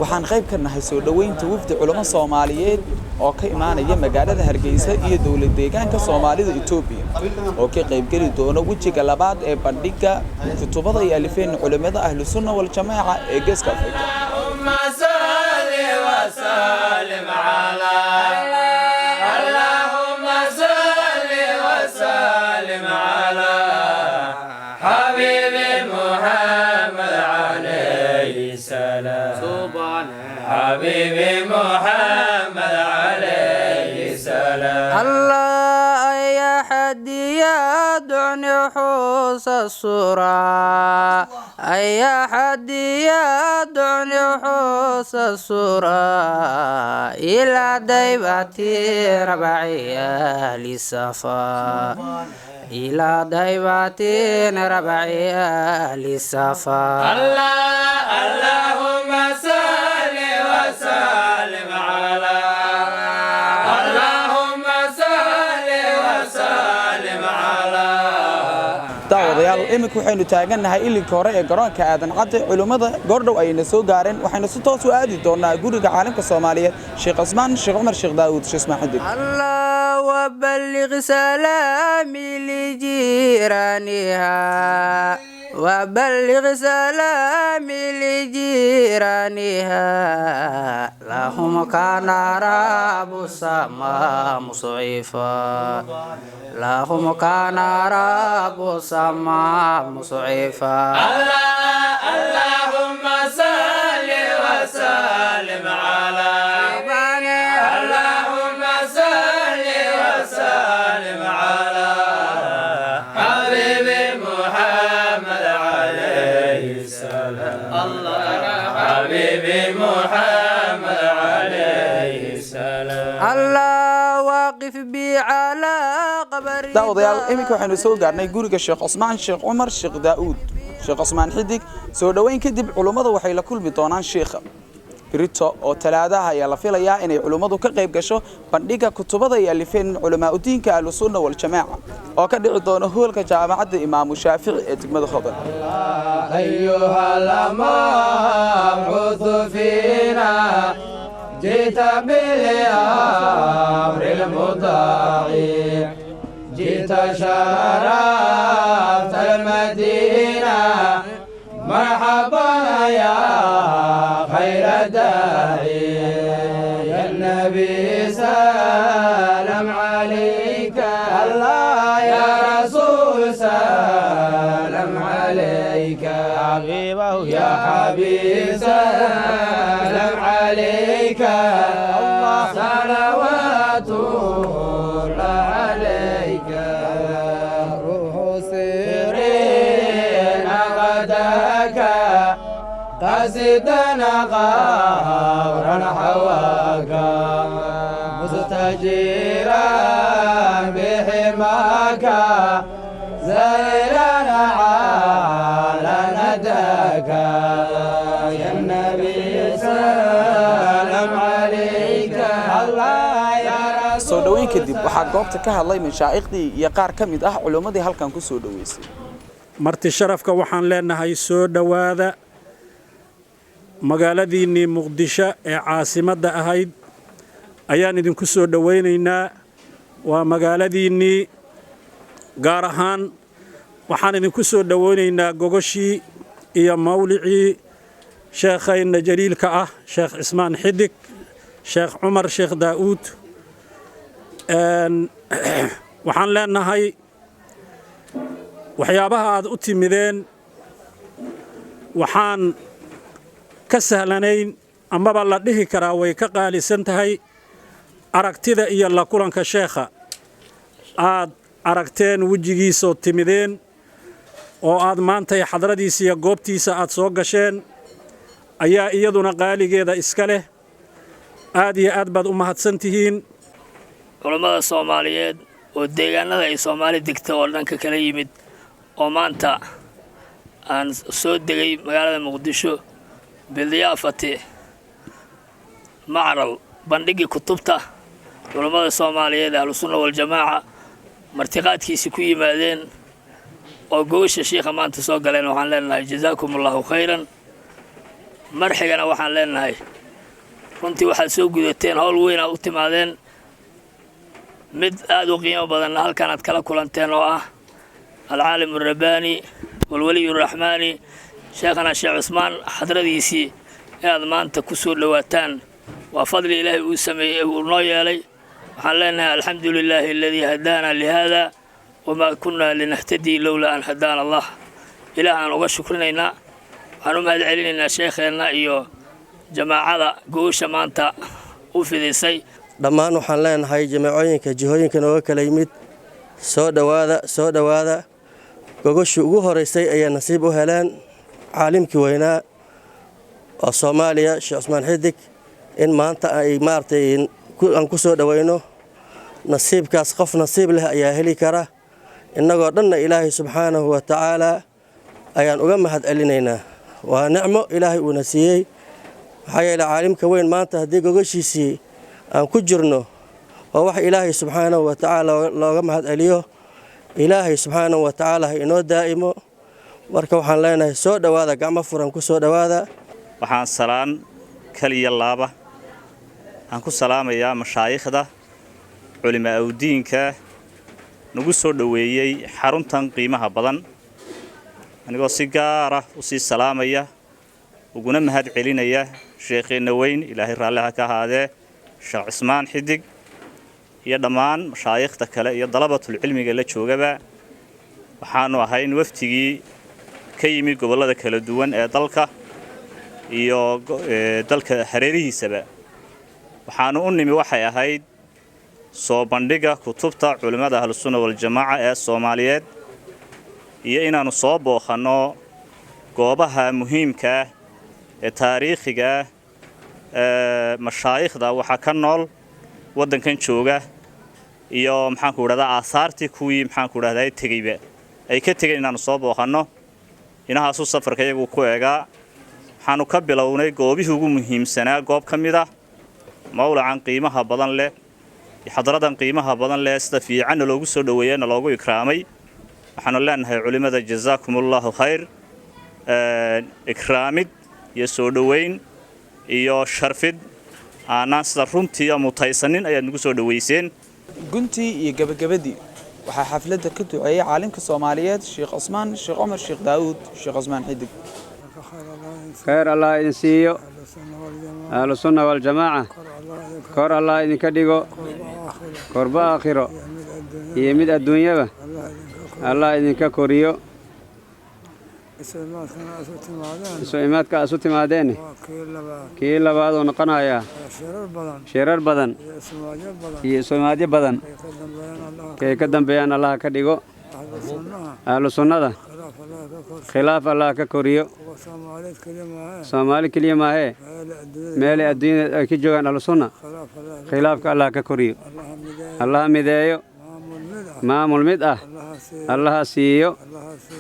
Waxaan qayb ka nahay soo dhoweynta wafdi culamo Soomaaliyeed oo ka imaanaya magaalada Hargeysa iyo dowlad deegaanka Soomaalida Itoobiya oo ka qaybgeli doona wejiga labaad ee bandhigga kutubada iyo alifeen culimada Ahlu Sunna wal Jamaaca ee Geeska Afrika. اللهم صل وسلم على، اللهم صل وسلم على حبيبي محمد عليه السلام، حبيبي محمد عليه السلام. الله يا حدي يدعني حوس الصورة، أي حدي يدعني حوس الصورة إلى ديبة ربعي أهل الصفا، إلى ديبة ربعي أهل الصفا. الله اللهم صل وسلم على، اللهم صل وسلم على. Daawadayaal, iminka waxaynu taagannahay ilinka hore ee garoonka Aadan Cadde. Culimmada goordhow ayayna soo gaareen. Waxaynu si toos u aadi doonaa guriga caalamka Soomaaliyeed, Sheekh Cusmaan Sheekh Cumar Sheekh Daawud Sheekh Ismaan Xidig. الله وبلغ سلامي لجيرانها، وبلغ سلامي لجيرانها، لهم كان رب السماء مصعفا، لهم كان رب السماء مصعفا. الله اللهم صل وسلم على، اللهم صل وسلم على حبيبي محمد عليه السلام، الله حبيبي محمد عليه السلام. الله واقف بي على قبر. Daawadayaal, iminka waxaynu soo gaarnay guriga Sheekh Cusmaan Sheekh Cumar Sheekh Daa'uud Sheekh Cusmaan Xidig. Soo dhoweyn kadib, culummadu waxay la kulmi doonaan sheekha. Berito oo Talaadaha ayaa la filayaa inay culummadu ka qayb gasho bandhiga kutubada ay alifeen culamaa'udiinka Ahlusunna Waljamaaca oo ka dhici doona hoolka Jaamacadda Imaamu Shaafici ee degmada Hodan. أيها المبعوث فينا، جئت بالأمر المطاع، جئت شرفت المدينة، مرحبا يا خير داعي، يا النبي سلام عليك، الله يا رسول سلام عليك، يا حبيب سلام عليك، الله صلوات الله عليك، روح سيرين غداك قصدنا غورا حواك، مستجيرا بحماك، زيرا على نداك، يا النبي سلام عليك، الله يا رسول. Soo dhoweyn kadib, waxaa goobta ka hadlay mashaaikhdii iyo qaar ka mid ah culummadii halkan ku soo dhoweysay. Marti sharafka waxaan leenahay, soo dhowaada magaaladiinnii Muqdisho ee caasimadda ahayd ayaan idinku soo dhowaynaynaa. Waa magaaladiinnii. Gaar ahaan waxaan idinku soo dhowaynaynaa gogoshii iyo mawlicii sheekhayna jaliilka ah, Sheekh Cismaan Xidig Sheekh Cumar Sheekh Daa'uud. Waxaan leenahay, waxyaabaha aad u timideen waxaan ka sahlanayn amaba la dhihi karaa way ka qaalisan tahay aragtida iyo la kulanka sheekha aad aragteen wejigiisoo timideen oo aad maantay xadradiisa iyo goobtiisa aad soo gasheen ayaa iyaduna qaaligeeda iska leh. Aad iyo aad baad u mahadsan tihiin. Culammada Soomaaliyeed oo deegaanada ay Soomaali degta oo dhanka kala yimid oo maanta aan soo degay magaalada Muqdisho bidiyaafati macral bandhigii kutubta culammada Soomaaliyeed Ahlusunna Waljamaaca martiqaadkiisi ku yimaadeen oo gogosha shiikha maanta soo galeen, waxaan leenahay jazaakum Allahu khayran. Marxigana waxaan leenahay runtii waxaad soo gudateen howl weyn aad u timaadeen, mid aad u qiimo badanna halkan aad kala kulanteen oo ah alcaalim alrabbaani walwaliy araxmaani sheekhana Sheekh Cusmaan xadradiisii inaad maanta ku soo dhowaataan waa fadli Ilaahay uu sameeyey, uu noo yeelay. Waxaan leenahay alxamdu lilaahi aladii hadaana lihada wamaa kunna linahtadii lowlaa an hadaana Allah. Ilaah aan uga shukrinaynaa. Waxaan u mahad celinaynaa sheekheenna iyo jamaacada goosha maanta u fidisay. Dhammaan waxaan leenahay jamaacooyinka jihooyinka nooga kala yimid, soo dhowaada, soo dhowaada. Gogoshii ugu horeysay ayaa nasiib u heleen caalimkii weynaa oo Soomaaliya, Sheekh Cusmaan Xidig, in maanta ay maaragtay aan ku soo dhoweyno. Nasiibkaas qof nasiib leh ayaa heli kara. Innagoo dhanna Ilaahay subxaanahu wa tacaalaa ayaan uga mahad celinaynaa. Waa nicmo Ilaahay uuna siiyey, maxaa yeele caalimka weyn maanta haddii gogoshiisii aan ku jirno waa wax Ilaahay subxaanahu wa tacaala looga mahad celiyo. Ilaahay subxaanahu wa tacaala ha inoo daa'imo. Marka waxaan leenahay soo dhowaada, gacmo furan ku soo dhowaada. Waxaan salaan kaliya laaba aan ku salaamayaa mashaayikhda culimaa udiinka nagu soo dhoweeyey xaruntan qiimaha badan, anigoo si gaara u sii salaamaya uguna mahad celinaya sheekheenna weyn, Ilaahay raalliha ka ahaadee, Sheekh Cismaan Xidig, iyo dhammaan mashaayikhda kale iyo dalabatul cilmiga la joogaba. Waxaanu ahayn waftigii ka yimi gobollada kala duwan ee dalka iyo dalka hareerihiisaba. Waxaanu u nimi waxay ahayd soo bandhiga kutubta culimmada Ahlusunna Waljamaaca ee Soomaaliyeed iyo inaannu soo booqanno goobaha muhiimka ah ee taariikhiga ah ee mashaayikhda waxaa ka nool waddankan jooga iyo maxaanku idhahdaa aasaartii kuwii maxaanku idhahdaa tegeyba ay ka tegeen inaannu soo booqanno. Inahaasuu safarka iyagu ku eegaa. Waxaannu ka bilownay goobihii ugu muhiimsanaa, goob ka mid ah mawlacan qiimaha badan leh, xadradan qiimaha badan leh, sida fiicanna loogu soo dhoweeyena loogu ikraamay. Waxaanu leenahay culimmada jazaakumullahu khayr, ikraamid iyo soo dhoweyn iyo sharfid aanaan sida runtii mutaysanin ayaad nagu soo dhoweyseen. Guntii iyo gabagabadii waxaa xafladda ka duceeyey caalimka Soomaaliyeed Sheekh Cusmaan Sheekh Cumar Sheekh Daawuud, Sheekh Cusmaan Xidig. Khayr Allah idin siiyo. Ahlu Sunna Waljamaaca kor Allah idinka dhigo, korba aakhiro iyo mid adduunyaba Allah idinka koriyo. Isu imaadka isu timaadeen kii labaad oo noqonayaa, shirar badan iyo isuimaadyo badan kay ka dambeeyaan Allah ka dhigo. Ahlu sunnada khilaaf Allah ka koriyo. Soomaali keliya maahee, meelay adduunyada ay ka joogaan ahlu sunna khilaafka Allah ka koriyo. Allaha mideeyo, maamul mid ah Allaha siiyo,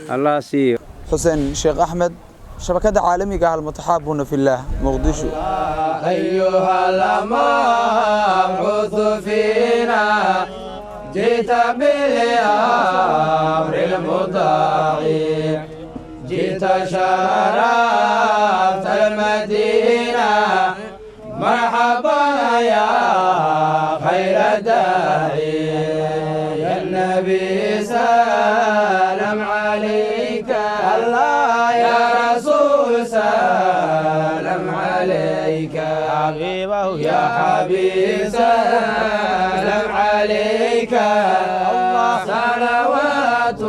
Allaha siiyo. Xuseen Sheekh Axmed, shabakadda caalamiga ah Almutaxaabuuna Fillaah, Muqdisho. أيها المبعوث فينا جئت بالأمر المطاع، جئت شرفت المدينة، مرحبا يا خير داعي. يا النبي سلام عليك الله، يا رسول سلام عليك، يا حبيب سلام عليك الله، صلوات